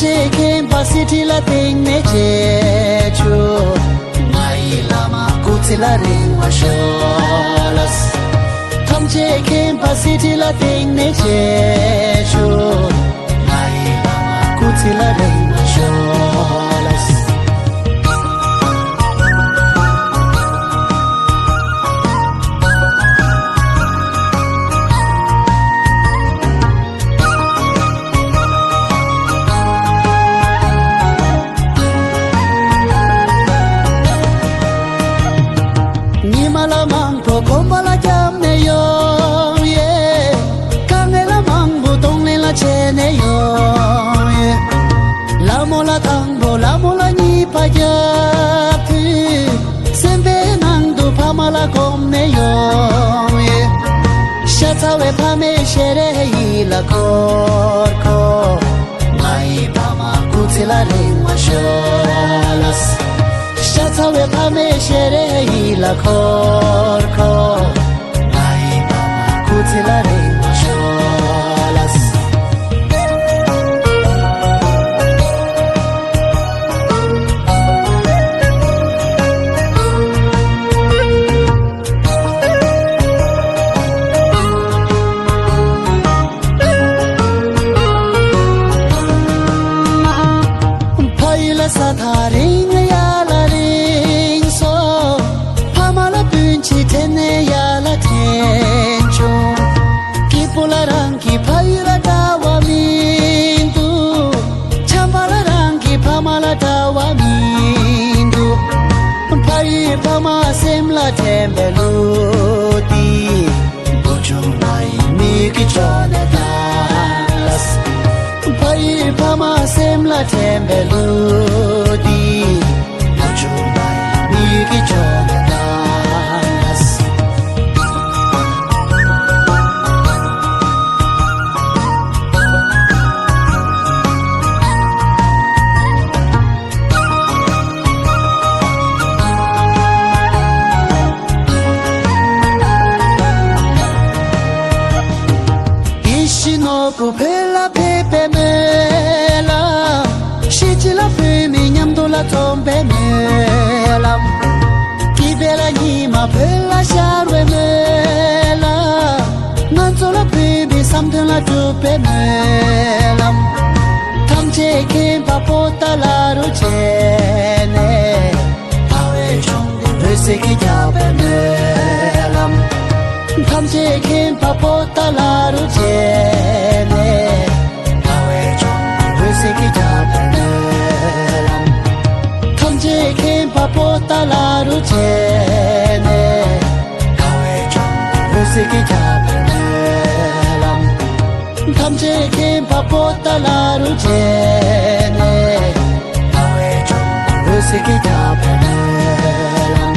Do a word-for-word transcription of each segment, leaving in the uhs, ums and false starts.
ཅེས་མཁྱེན་པ་སྲིད་ཁྲི་ལ་བརྟེན་ནས་བྱེད་ཆོག་ང་ཡི་བླ་མ་སྐུ་ཚེ་ལ་རིང་བར་ཤོག་ལགས། ཐམས་ཅད་མཁྱེན་པ་སྲིད་ཁྲི་ལ་བརྟེན་ནས་བྱེད་ཆོག་ང་ཡི་བླ་མ་སྐུ་ཚེ་ལ་རིང་བར་ཤོག་ལགས། ཉི་མ་ལ་མང་པོ་གོམ་པ་ལ་བརྒྱབ་ནས་ཡོང་ཡེ། དཀའ་ངལ་ལ་མང་པོ་གདོང་ལེན་ལ་བྱས་ནས་ཡོང་ཡེ། ལ་མོ་ལ་དང་པོ་ལ་མོ་ལ་གཉིས་པ་རྒྱབ་དུས། སེམས་པའི་ནང་དུ་ཕ་མ་ལ་གོམས་ནས་ཡོང་ཡེ། ཤ་ཚ་བའི་ཕ་མའི་ཞལ་རས་ཡིད་ལ་འཁོར་འཁོར། ང་ཡི་ཕ་མ་སྐུ་ཚེ་ལ་རིང་བར་ཤོག་ལགས། ཤ་ཚ་བའི་ཕ་མའི་ཞལ་རས་ཡིད་ལ་འཁོར་འཁོར། ང་ཡི་ཕ་མ་སྐུ་ཚེ་ལ་རིང་བར་ཤོག་ལགས། ཕ་ཡུལ་ལ་ས་ཐག་རིང་ཡར་ལ་རིང་སོང་། ཕ་མ་ལ་སྤུན་མཆེད་དྲན་ནས་ཡར་ལ་དྲན་བྱུང་། སྐྱིད་པོ་ལ་རང་གི་ཕ་ཡུལ་ལ་འདྲ་བ་མི་འདུག་བྱམས་པ་ལ་རང་གི་ཕ་མ་ལ་འདྲ་བ་མི་འདུག་ཕ་ཡུལ་ཕ་མ་སེམས་ལ་དྲན་པའི་གླུ་འདི། བུ་ཆུང་ང་ཡི་མིག་གི་ཕྱོགས་ནས་བཏང་ལགས། ཕ་ཡུལ་ཕ་མ་སེམས་ལ་དྲན་པའི་གླུ་འདི། བུ་ཆུང་ང་ཡི་མིག་གི་ཕྱོགས་ནས་བཏང་ལགས། ཡིད་བཞིན་ནོར་བུ་བོད་ལ་ཕེབས་པའི་སྨོན་ལམ། གཞིས་བྱེས་ལ་བོད་མི་མཉམ་དུ་ལ་འཛོམས་པའི་སྨོན་ལམ། སྐྱིད་པའི་ལ་ཉི་མ་བོད་ལ་ཤར་བའི་སྨོན་ལམ། ང་ཚོ་ལ་བོད་མིའི་བསམ་དོན་ལ་འགྲུབ་པའི་སྨོན་ལམ། ཐམས་ཅད་མཁྱེན་པ་པོ་ཏཱ་ལ་རུ་བྱས་ནས། དལ་བའི་གཞུང་འདི་འོད་ཟེར་གྱིས་ཁྱབ་པའི་སྨོན་ལམ། ཐམས་ཅད་མཁྱེན་པ་པོ་ཏཱ་ལ་རུ་བྱས་ནས། དལ་བའི་གཞུང་འདི་འོད་ཟེར་གྱིས་ཁྱབ་པའི་སྨོན་ལམ། ཐམས་ཅད་མཁྱེན་པ་པོ་ཏཱ་ལ་རུ་བྱས་ནས། དལ་བའི་གཞུང་འདི་འོད་ཟེར་གྱིས་ཁྱབ་པའི་སྨོན་ལམ། ཐམས་ཅད་མཁྱེན་པ་པོ་ཏཱ་ལ་རུ་བྱས་ནས། དལ་བའི་གཞུང་འདི་འོད་ཟེར་གྱིས་ཁྱབ་པའི་སྨོན་ལམ།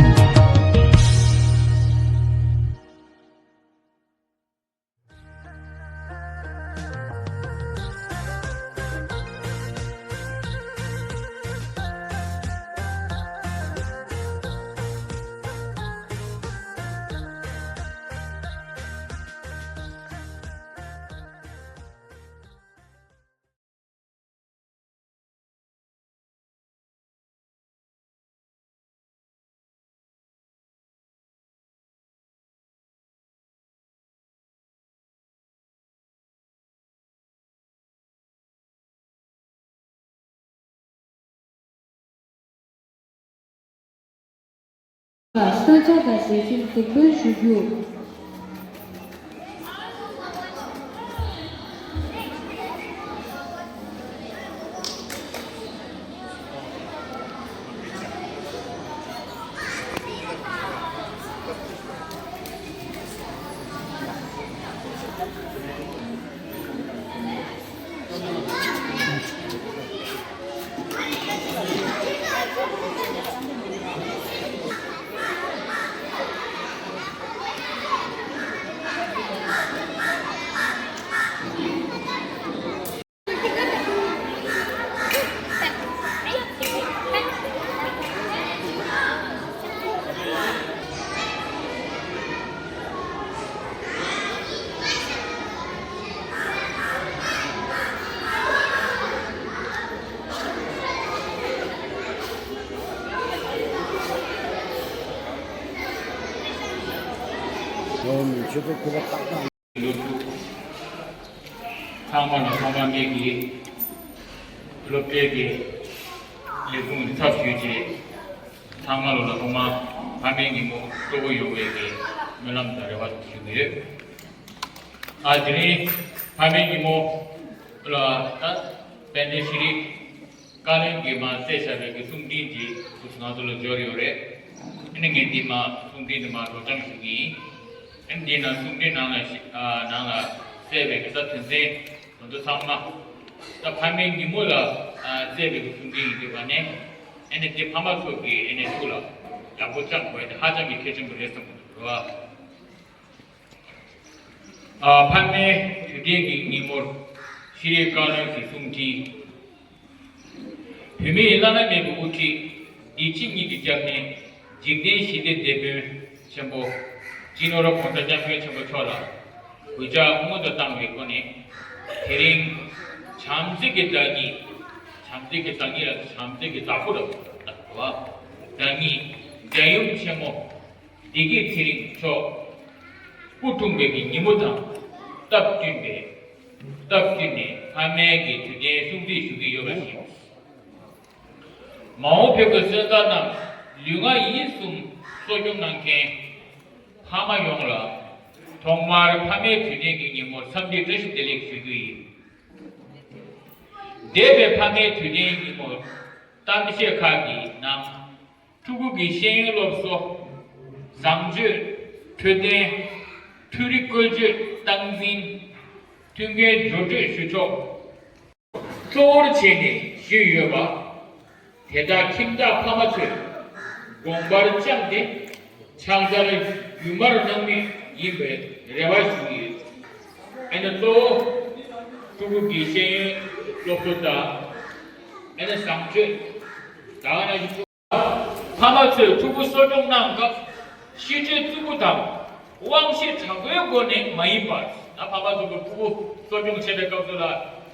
བསྐྱར་བཅར་དང་ཞལ་བཞུགས་གཟིགས་འབུལ་ཞུ་རྒྱུ། ཆོས་ཚོགས་ཀྱི་ལ་བཏགས་སྟངས། སློབ་ཕྲུག་ཚང་མ་ལ་ཚང་མ་མེད་ཀྱི་སློབ་གྲྭའི་གི་ལས་ཁུངས་ཚབ་ཞུས་རྗེས། ཚང་མ་ལོ་ལ་ཐོག་མ་ཕ་མའི་ཉིན་མོ་སྤྲོ་པོ་ཡོང་བའི་གི་སྨོན་ལམ་དང་རེ་བ་ཞུ་གི་ཡོད། ཨ་དེ་རིང་ཕ་མའི་ཉིན་མོ་ལ་ད་དཔལ་ལྡན་ཤེས་རིག་བཀའ་བློན་གྱིས་མ་གསལ་བཞག་པའི་གི་གསུང་འཕྲིན་ཅིག་ང་ཚོ་ལ་འབྱོར་ཡོད་རེད། ཨ་ནི་ངས་འདི་མ་གསུང་འཕྲིན་འདི་མ་སྒྲོག་སྦྱང་ཞུ་གི་ཡིན། ཨ་ནི་འདི་ན་གསུང་འཕྲིན་ནང་ལ་ཤི་ཨ་ནང་ལ་གསལ་བའི་གི་ད་དོན་ཚན་དོན་དུ་ཚང་མ་ད་ཕ་མའི་ཉིན་མོ་ལ་ཨ་གསལ་བའི་གི་གསུང་འཕྲིན་ཡིན་དུས་པ་ནས། ཨ་ནི་འདི་ཕ་མ་ཚོ་གི་ཨ་ནི་ཐུགས་ལ་ཡག་པོ་བཅངས་དགོས་ཡ་དེ་ཧ་ཅང་གི་གལ་ཆེན་པོ་རེད་བསམ་གི་འདུག་རེད་བ། ཨ་ཕ་མའི་དུས་དྲན་གྱི་ཉིན་མོར་ཤེས་རིག་བཀའ་བློན་གྱི་གསུང་འཕྲིན། བོད་མིའི་བླ་ན་མེད་པའི་དབུ་ཁྲིད་འདི་ཕྱི་གཉིས་ཀྱི་སྐྱབས་གནས་འཇིག་རྟེན་ཞི་བདེའི་དེད་དཔོན་ཆེན་པོ་སྤྱི་ནོར་༸གོང་ས་༸སྐྱབས་མགོན་ཆེན་པོ་མཆོག་ལ་གུས་ཕྱག་སྔོན་དུ་བཏང་བའི་སྒོ་ནས། དེ་རིང་བྱམས་བརྩེ་གི་བདག་ཉིད། བྱམས་བརྩེ་གི་བདག་ཉིད་ལ་བྱམས་བརྩེ་གི་བདག་པོ་ལ་བདག་པོ་བདག་ཉིད་རྒྱལ་ཡུམ་ཆེན་མོ་བདེ་སྐྱིད་ཚེ་རིང་མཆོག་སྐུ་འཁྲུངས་པའི་གི་ཉིན་མོ་དང་སྟབས་བསྟུན་པའི་སྟབས་བསྟུན་ནས་ཕ་མའི་གི་དུས་དྲན་སྲུང་བརྩི་ཞུ་གི་ཡོད་པ་བཞིན། མ་འོངས་བོད་ཀྱི་སོན་རྩ་རྣམས་ལུས་ངག་ཡིད་གསུམ་གསོ་སྐྱོང་གནང་མཁན་ཕ་མ་ཡོངས་ལ་ཐོག་མར་ཕ་མའི་དུས་དྲན་གྱི་ཉིན་མོར་འཚམས་འདྲི་བཀྲ་ཤིས་བདེ་ལེགས་ཞུ་རྒྱུ་ཡིན། འདས་པའི་ཕ་མའི་དུས་དྲན་ཉིན་མོར་གཏམ་བཤད་ཁག་གི་ནང་ཕྲུ་གུ་གི་ཤེས་ཡོན་སློབ་གསོ། བཟང་སྤྱོད། འཕྲོད་བསྟེན། འཕྲུལ་རིག་བཀོལ་སྤྱོད་སྟངས་འཛིན། མཐུན་རྐྱེན་སྦྱོར་སྤྲོད་ཞུ་ཕྱོགས། གཙོ་བོར་བྱས་ནས་ཞུས་ཡོད་པ། དེ་དག་ཁྱིམ་བདག་ཕ་མ་ཚོས་དགོངས་པར་བཅངས་ཏེ་ཕྱག་བསྟར་རྒྱུན་མར་གནང་མུས་ཡིན་པའི་རེ་བ་ཞུ་གི་ཡོད། ཨ་ནི་གཙོ་བོ་ཕྲུ་གུ་གི་ཤེས་ཡོན་སློབ་གསོ་དང་། ཨ་ནི་བཟང་སྤྱོད་དང་ཨ་ནི། ཕ་མ་ཚོས་ཕྲུ་གུ་གསོ་སྐྱོང་གནང་སྐབས་གཤིས་སྤྱོད་རྩུབ་པོ་དང་དབང་ཤེད་དྲག་པོའི་སྒོ་ནས་མ་ཡིན་པར། ད་ཕ་མ་ཚོ་གིས་ཕྲུ་གུ་གསོ་སྐྱོང་བྱེད་པའི་སྐབས་སུ་ལ་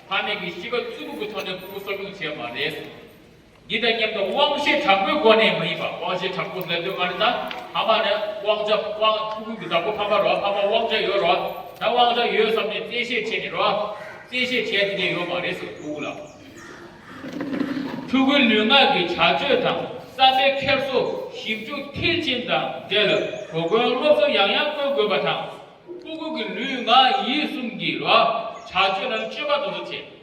ཕ་མས་ཀྱི་གཤིས་ཀ་རྩུབ་པོ་གི་ཐོག་ནས་ཕྲུ་གུ་གསོ་སྐྱོང་བྱས་མ་རེད། འདི་དང་མཉམ་དུ་དབང་ཤེད་དྲག་པོའི་སྒོ་ནས་མ་ཡིན་པ། དབང་ཤེད་དྲག་པོ་ཟེར་དུས་ག་རེ་ད་ཕ་མ་ནས་དབང་ཆ་དབང་ཕྲུ་གུ་གི་བདག་པོ་ཕ་མ་རོ། ཕ་མ་དབང་ཆ་ཡོད་རོ། ད་དབང་ཆ་ཡོད་བསམ་ནས་བཙན་ཤེད་བྱས་ནས་རོ། བཙན་ཤེད་བྱས་དེ་འདྲ་ཡོད་མ་རེད་ཟེར། ཕྲུ་གུ་ལ། ཕྲུ་གུའི་ལུས་ངག་གི་བྱ་སྤྱོད་དང་བསམ་པའི་འཁྱེར་སོ་ཞིབ་འཇུག་མཐིལ་ཕྱིན་དང་འབྲེལ་གོ་སྐོན་སློབ་གསོ་ཡང་ཡང་སྐོང་དགོས་པ་དང་། ཕྲུ་གུ་གི་ལུས་ངག་ཡིད་གསུམ་གྱི་ལ་བྱ་སྤྱོད་ལ་སྤྱོད་པ་དང་དུ་བྱེད།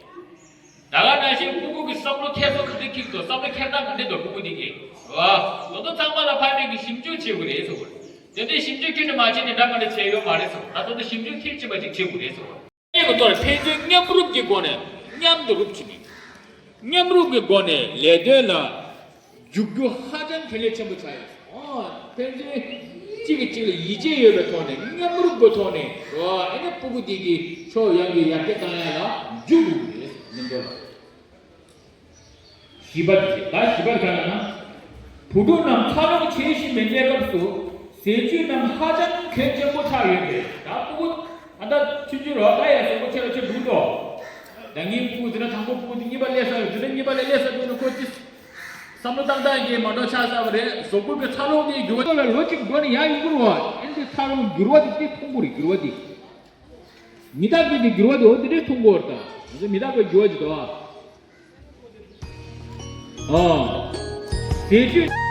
ད་ག་ནང་བཞིན་ཕྲུ་གུ་གི་བསམ་བློ་འཁྱེར་སོ་ག་འདྲ་འཁྱེར་འདུག་བསམ་བློ་འཁྱེར་སྟངས་ག་འདྲ་འདུག་ཕྲུ་གུ་དེ་གི་ལ་ལོ་ཏོག་ཚང་མ་ལ་ཕ་མས་ཀྱི་ཞིབ་འཇུག་བྱེད་དགོས་རེད་ཟེར་བ། དེ་འདྲའི་ཞིབ་འཇུག་ཁྱོན་ནས་མ་བྱས་ནས་འདྲ་མ་འདྲ་བྱས་ཡོད་མ་རེད་ཟེར་བ། ད་ལྟ་ད་ཞིབ་འཇུག་མཐིལ་ཕྱིན་པ་ཅིག་བྱེད་དགོས་རེད་ཟེར་བ། གཉིས་ཀྱི་ཐོག་ལ་ཕན་ཚུན་མཉམ་རུབ་ཀྱི་སྒོ་ནས་མཉམ་དུ་རུབ་བྱེད་ནས། མཉམ་རུབ་ཀྱི་སྒོ་ནས་ལས་དོན་ལ་འཇུག་རྒྱུ་ཧ་ཅང་གལ་གནད་ཆེན་པོ་ཆགས་ཡོད། ཨོ། ཕན་ཚུན་གཅིག་གིས་གཅིག་ལ་ཡིད་ཆེས་ཡོད་པའི་ཐོག་ནས་མཉམ་རུབ་ཀྱི་ཐོག་ནས་རོ། ཨ་ནི་ཕྲུ་གུ་དེ་གི་ཕྱོགས་ཡོངས་ཀྱི་ཡར་རྒྱས་བཏང་ཡ་ལ་འཇུག་དགོས་ཀྱི་རེད། མི་འདོད་ལ། བཞི་པ་དེ་ད་བཞི་པ་ག་ལ་ན། བུ་ཕྲུག་རྣམས་འཚར་ལོངས་བྱེད་བཞིན་པའི་གནས་སྐབས་སུ་ཟས་བཅུད་རྣམས་ཧ་ཅང་གལ་ཆེན་པོ་ཆགས་ཡོད་པས། ད་ཕྲུ་གུ་ཨ་ད་ཆུང་ཆུང་རོ། ད་ཡ་སོག་པོ་ཆེ་ར་ཆེ་འདུག་དོ། ད་ངའི་ཕྲུ་གུ་འདི་ན་དང་པོ་ཕྲུ་གུ་འདི་གཉིས་པ་སླེབས་ས་ཡོད། འདི་ན་གཉིས་པ་ལ་སླེབས་ས་འདུག་ན་ཁོ་ཅི་བསམ་བློ་བཏང་སྟངས་ཀྱི་མ་འགྲོ་ཆགས་ས་བ་རེད། གཟུགས་པོ་གི་འཚར་ལོངས་དེ་འགྱུར་བ་ལ་ལོ་གཅིག་འགྲོ་ནས་ཡར་ཡོང་གི་རེད་བ། ཨེ་འདི་འཚར་ལོངས་འགྱུར་བ་དེ་དེ་མཐོང་གི་རེད། འགྱུར་བ་དེ། མི་རྟག་པའི་གི་འགྱུར་བ་དེ་འོ་དེ་འདྲས་མཐོང་གི་རེད། ད་ང་ཚོ་མི་རྟག་པའི་འགྱུར་བ་དེ་དོ། ཨ། ཟས་བཅུད།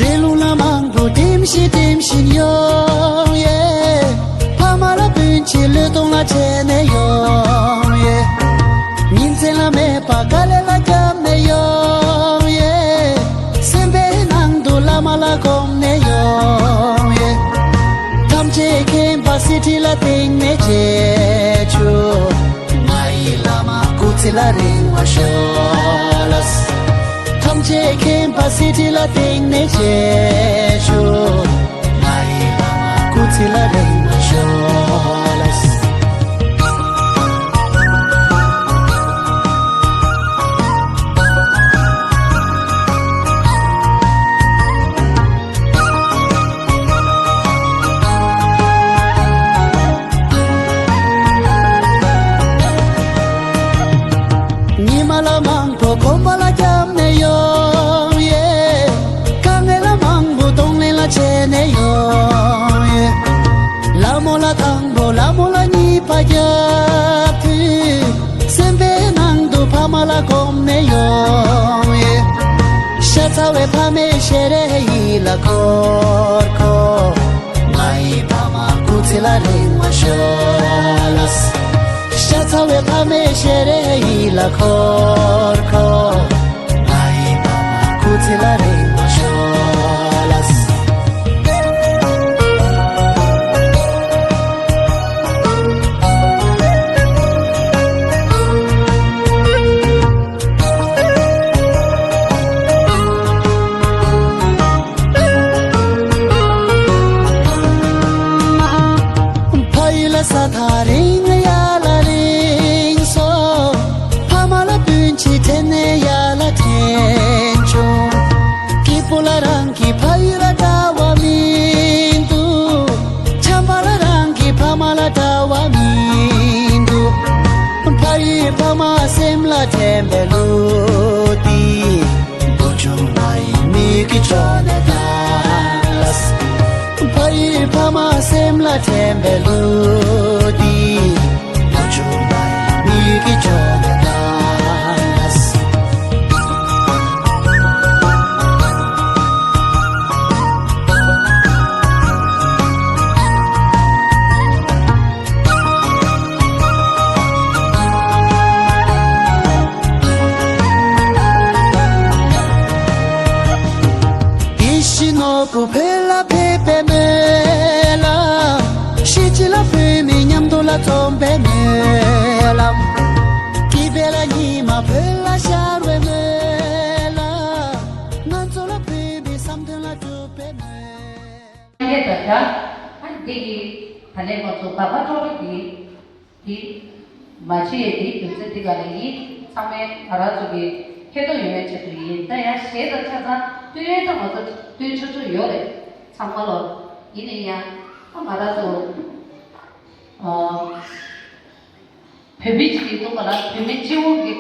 རི་ལུང་ལ་མང་པོ་འགྲིམ་བཞིན་འགྲིམ་བཞིན་ཡོང་ཡེ། ཕ་མ་ལ་སྤུན་མཆེད་བློས་གཏོང་ལ་བྱས་ནས་ཡོང་ཡེ། ཉིན་མཚན་ལ་མེད་པ་དཀའ་ལས་ལ་བརྒྱབ་ནས་ཡོང་ཡེ། སེམས་པའི་ནང་དུ་བླ་མ་ལ་སྒོམ་ནས་ཡོང་ཡེ། ཐམས་ཅད་མཁྱེན་པ་གསེར་ཁྲི་ལ་བཏེགས་ནས་བྱེད་ཆུ། ང་ཡི་བླ་མ་སྐུ་ཚེ་ལ་རིང་བར་ཤོག་ལགས། ཐམས་ཅད་མཁྱེན་པ་གསེར་ཁྲི་ལ་བཏེགས་ནས་བྱེད་ཆུ། ང་ཡི་བླ་མ་སྐུ་ཚེ་ལ་རིང་བར་ཤོག་ལགས། ཚ་བའི་ཕ་མའི་ཞལ་རས་ཡིད་ལ་འཁོར་འཁོར། ང་ཡི་ཕ་མ་སྐུ་ཚེ་ལ་རིང་བ་ཤོག་ལགས། ཤ་ཚ་བའི་ཕ་མའི་ཞལ་རས་ཡིད་ལ་འཁོར་འཁོར། ང་ཡི་ཕ་མ་སྐུ་ཚེ་ལ་རིང་བ་ཤོག་ལགས། ཕ་ཡུལ་ལ་ས་ཐག་རིང་ཡར་ལ་རིང་སོང་། ཕ་མ་ལ་སྤུན་མཆེད་དྲན་ནས་ཡར་ལ་དྲན་བྱུང་། སྐྱིད་པོ་ལ་རང་གི་ཕ་ཡུལ་ལ་འདྲ་བ་མི་འདུག་བྱམས་པ་ལ་རང་གི་ཕ་མ་ལ་འདྲ་བ་མི་འདུག་ཕ་ཡུལ་ཕ་མ་སེམས་ལ་དྲན་པའི་ལུགས་འདི། བུ་ཆུང་ང་ཡི་མིག་གི་ཕྱོགས་ནས་ལྟ། ཕ་ཡུལ་ཕ་མ་སེམས་ལ་དྲན་པའི་ལུགས་འདི། བུ་ཆུང་ང་ཡི་མིག་གི་ཕྱོགས་ནས་ལྟ། དེ་བཞིན་ནོར་བུ་བོད་ལ་ཕེབས་པའི་སྨོན་ལམ། གཞིས་བྱེས་ལ་བོད་མི་མཉམ་དུ་ལ་འཛོམས་པའི་སྨོན་ལམ། སྐྱིད་པའི་ལ་ཉི་མ་བོད་ལ་ཤར་བའི་སྨོན་ལམ། ང་ཚོ་ལ་བོད་མི་བསམ་དོན་ལ་འགྲུབ་པའི་སྨོན་ལམ། ཡེ་ད་ད། ཨ་འདི་གི་ད་ལན་ང་ཚོ་ད་ག་ཀྲོ་ཀྲོ་གི་འདི་མ་བྱེད་ཡས་འདི་རྒྱུ་མཚན་འདི་ག་ལ་ཡིན། ཚང་མས་ང་རང་ཚོ་གི་ཁེ་ཐོག་ཡོང་བའི་ཆེད་དུ་ཡིན། ད་ཡང་གཞས་དང་ཆ་ཚང་བཏོན་ད་ང་ཚོ་བཏོན་ཆོག་ཆོག་ཡོད་རེད་ཚང་མ་ལོ། ཡིན་ན་ཡང་ཨ་ང་རང་ཚོ་ཨ། བོད་མི་གཅིག་ཡིན་དུས་ག་ལ་བོད་མི་སྤྱི་བོ་གི་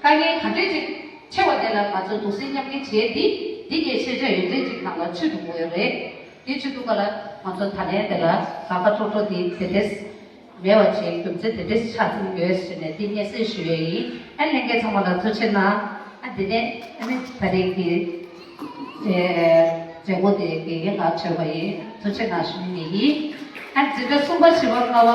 དཀའ་ངལ་ག་འདྲས་ཅིག་ཆེ་བ་དེ་ལ་ང་ཚོས་གདུང་སེམས་མཉམ་སྐྱེད་བྱས་ཏེ་འདི་གའི་ཤེས་བྱ་ཡོད་ཚད་ཅིག་ནང་ལ་ཚུད་འགྲོ་དགོས་ཡོད་རེད། དེ་ཚུད་དུས་ག་ལ་ང་ཚོ་ད་ལན་དེ་ལ་དགའ་དགའ་སྤྲོ་སྤྲོ་དེ་དེ་འདྲས་མེད་པ་བྱས་རྒྱུ་མཚན་དེ་འདྲས་ཆགས་ཀྱི་ཡོད་ཟེར་ནས་འདི་སྙན་སེང་ཞུ་ཡས་ཡིན། ཨ་ལྷན་རྒྱས་ཚང་མ་ལ་ཐུགས་རྗེ་གནང་། ཨ་འདི་ནས་ཨ་ནི་ད་རེས་ཀྱི་མཛད་སྒོ་དེ་དགེ་རྒན་ལགས་གྲོལ་བ་ཡིན། ཐུགས་རྗེ་གནང་ཞུ་ཡས་ཡིན། ཨ་འཛིན་གྲྭ་གསུམ་པ་བཞི་པ་ལྔ་པ།